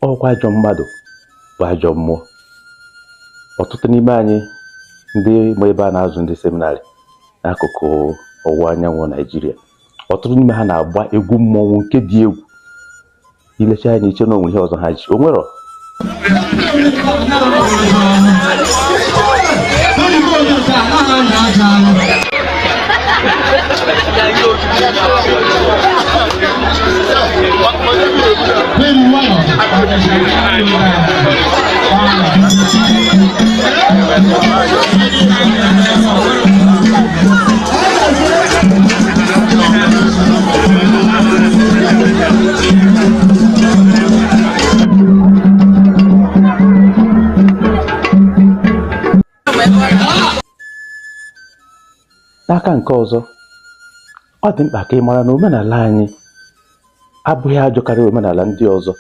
Ọkwa ajọ mmadụ bụ ajọ mmụọ. Ọtụtụ n'ime anyị ndị ma ebe a na-azụ ndị seminarị n'akụkụ ọwụwa anyanwụ Naijiria, ọtụtụ n'ime ha na-agba egwu mmọnwụ nke dị egwu. I lecha anya, i che na o nwere ihe ọzọ ha ji o nwero. N'aka nke ọzọ, ọ dị mkpa ka ị mara na omenala anyị abụghị ajọ karịa omenala ndị ọzọ.